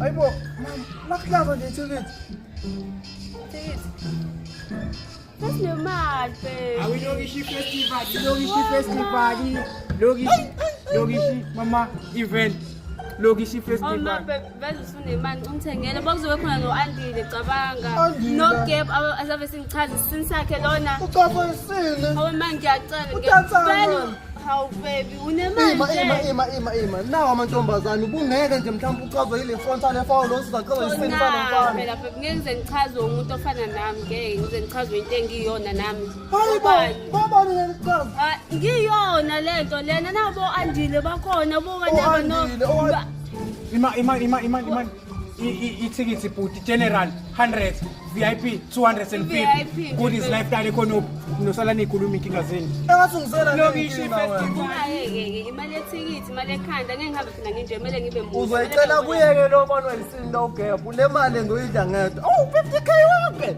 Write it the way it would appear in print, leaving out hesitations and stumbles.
Hayibo, mama, lakuhlaza nje ithikithi. Thikithi. Sesinemali babe. Awilokishi festival, ilokishi festival, lokishi, lokishi, mama, event, lokishi Oh festival. ma babe, vele usunemali ungithengele. Bokuzobe khona no-Andile cabanga. Andile. No-Gap azabe singichaza isisini sakhe lona. Ucafa isini. Hawe ma ngiyacela. Udansani Vele- wena? Hawu baby, unemali Ima nje. ima ima ima ima. Nawo amantombazane ubungeke nje mhlawumbe uchazwe yile frontal efaka lo sizachazwa isini Khona salomfana. phela babe, ngeke ngize ngichazwe umuntu ofana nami, ngeke ngize ngichazwe into engiyona nami. Hayibo, Ubani? babani leli chaza? Ah, ngiyona lento lena nabo Andile bakhona buka nabo no. O-Andile, o- Ima, ima, ima, ima, ima. Ithikithi bhuti general 100, VIP 250. VIP. Good is lifestyle ekhona nosala nikhuluma inkinga zenu. Engathi ungisela Lokishi nenkinga wena. festival. Ungayeke-ke imali yethikithi, imali ekhanda, ngeke ngihambe phela nginje, kumele ngibe muhle. Uzoyicela kuyeke lo mfana wesini lo gap. Unemali ngoyidla ngedwa. Oh 50K wonke.